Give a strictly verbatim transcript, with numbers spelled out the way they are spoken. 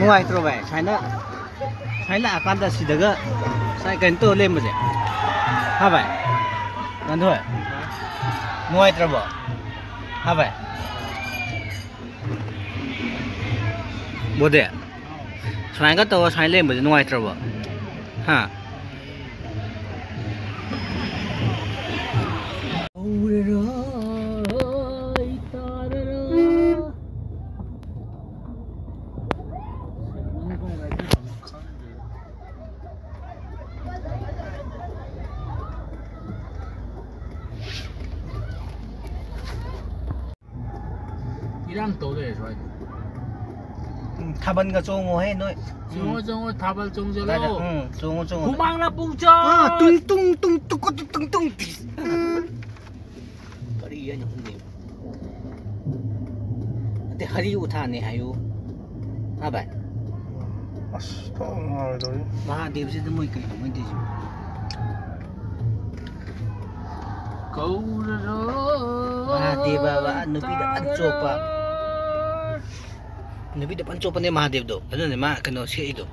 ꯅꯨꯡꯉꯥꯏꯇ꯭ꯔꯣ ꯚꯥꯏ? ꯁꯨꯃꯥꯏꯅ, ꯁꯨꯃꯥꯏꯅ ꯂꯥꯛꯑꯀꯥꯟꯗ ꯁꯤꯗꯒ ꯁꯨꯃꯥꯏꯅ ꯀꯩꯅꯣ ꯇꯧꯔ ꯂꯩꯔꯝꯕꯁꯦ? ꯍꯥ ꯚꯥꯏ? ꯉꯥꯟꯊꯣꯏ? ꯅꯨꯡꯉꯥꯏꯇ꯭ꯔꯕꯣ? ꯍꯥ ꯚꯥꯏ? ꯕꯣꯗꯦ? ꯁꯨꯃꯥꯏꯅꯒ ꯇꯧꯔ ꯁꯨꯃꯥꯏꯅ ꯂꯩꯔꯝꯕꯁꯦ ꯅꯨꯡꯉꯥꯏꯇ꯭ꯔꯕꯣ? ꯍꯥ? ꯏꯔꯥꯡ ꯇꯧ ꯂꯩꯔꯦ ꯁ꯭ꯋꯥꯏꯗ꯫ ꯎꯝ, ꯊꯥꯕꯜꯒ ꯆꯣꯡꯉꯣꯍꯦ ꯅꯣꯏ꯫ ꯆꯣꯡꯉꯣ, ꯎꯝ꯫ ꯆꯣꯡꯉꯣ, ꯊꯥꯕꯜ ꯆꯣꯡꯖꯜꯂꯣ꯫ ꯀꯗꯥꯏꯗ? ꯎꯝ, ꯆꯣꯡꯉꯣ, ꯆꯣꯡꯉꯣ꯫ ꯍꯨꯃꯥꯡꯅ ꯄꯨꯡꯆꯣꯠ! ꯑꯥ, ꯇꯨꯡ, ꯇꯨꯡ, ꯇꯨꯡ, ꯇꯨꯡ, ꯇꯨꯡ, ꯇꯨꯡ, ꯇꯨꯡ꯫ ꯀꯔꯤ ꯍꯥꯏꯅꯣ ꯈꯪꯗꯦ꯫ ꯑꯇꯩ ꯍꯔꯤ ꯎꯊꯥꯅꯦ ꯍꯥꯏꯌꯨ꯫ ꯍꯥ ꯚꯥꯏ? ꯑꯁ, ꯊꯣꯛ ꯉꯥꯎꯔꯣꯏꯗꯧꯔꯤ꯫ ꯃꯍꯥꯗꯦꯕꯁꯤꯗ ꯃꯣꯏ ꯀꯩꯅꯣ ꯃꯣꯏ ꯇꯧꯏꯁꯤꯕꯣ? ꯀꯧꯔꯔꯣ꯫ ꯃꯍꯥꯗꯦꯕ ꯕꯥ, ꯅꯨꯄꯤꯗ ꯐꯟ ꯆꯣꯞꯄ꯫ ꯅꯨꯄꯤꯗ ꯐꯟ ꯆꯣꯞꯄꯅꯦ ꯃꯍꯥꯗꯦꯕꯗꯣ꯫ ꯑꯗꯨꯅꯅꯦ ꯃꯥ ꯀꯩꯅꯣ ꯁꯦꯠꯂꯤꯗꯣ꯫